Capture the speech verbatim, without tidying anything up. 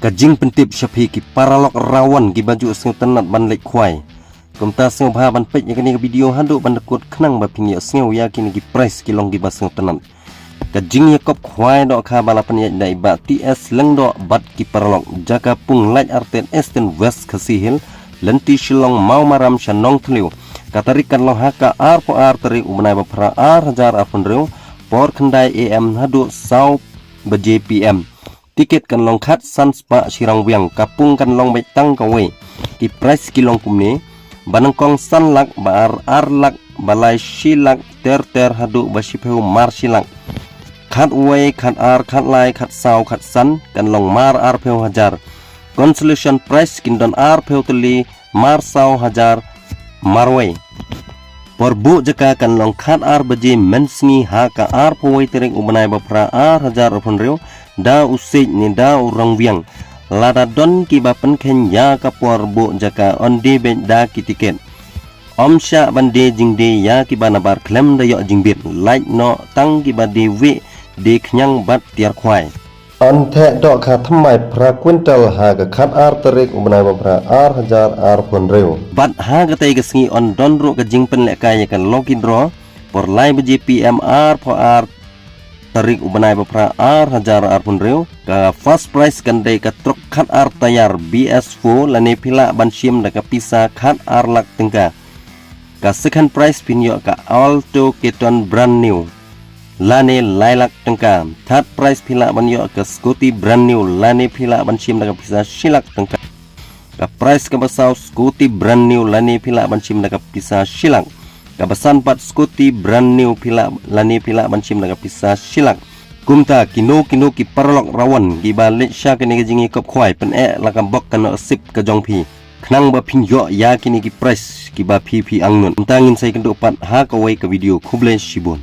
Ka jingpyntip sha phi ki paralok rawan kiba ju sngewtynnat ban leit khwai. Kumta sngewbha ban peit ïa kane ka video haduh ban da kut khnang ba phin ïohsngew ïa kine ki prize ki long kiba sngewtynnat. Ka jingïakop khwai dohkha ba la pynïaid da i Bah T S Lyngdoh bad ki paralok, jaka Pung Laitartet, Eastern West Khasi Hills, lynti Shillong, Mawmaram sha Nongthliew. Ka tarik kan long ha ka arphew ar tarik u bnai ba phra ar hajar arphew hynriew, por khyndai A M haduh saw baje P M. Tiket kan long khatsan spah shi rangwiang, ka pung kan long beit tang kawei. Ki prize ki long kumne: ba nyngkong san lak, ba ar ar lak, ba lai shi lak ter ter haduh ba shiphew mar shi lak. Khatwei, khatar, khatlai, khatsaw, khatsan kan long mar arphew hajar. Consolation prize kin don arphew tylli, mar saw hajar marwei. Por buh jaka kan long khatar baje mynsngi ha ka arphew wei tarik u bnai ba phra ar hajar arphew hynriew, da u siej ne da u rangwiang. Lada don kiba pynkheiñ ïa ka por buh jaka, yn die beit da ki tiket. Ym shah ban die jingdie ïa kiba nabar khlem da ïoh jingbit, lait noh tang kiba die wieh, die khñiang bad tiar khwai. Yn theh dohkha thymmai phra kwintal ha ka khatar tarik u bnai ba phra ar hajar arphew hynriew. Bad ha katei ka sngi yn don ruh ka jingpynlehkai ïa ka lucky draw por lai baje P M arphew ar tarik u bnai ba phra ar hajar arphew hynriew. Ka first prize kan dei ka trok khatar tyre B S four lane phi lah ban shim da ka pisa khatar lak tyngka. Ka second prize phin ïoh ka Alto Keton brand new lane lai lak tyngka. Third prize phi lah ban ïoh ka scooty brand new lane phi lah ban shim da ka pisa shi lak tyngka. Ka prize kaba saw scooty brand new lane phi lah ban shim da ka pisa shi lak. Kaba san pat scooty brand new phi lah lane phi lah ban shim da ka pisa shi lak. Kumta kino kino ki paralok rawan kiba leit sha kane ka jingïakop khwai, pyneh la ka bok ka noh sip ka jong phi khnang ba phin ïoh ïa kine ki prize kiba phi phi angnud. Kumta ngin sa ïakynduh pat ha kawei ka video. Khublei shibun.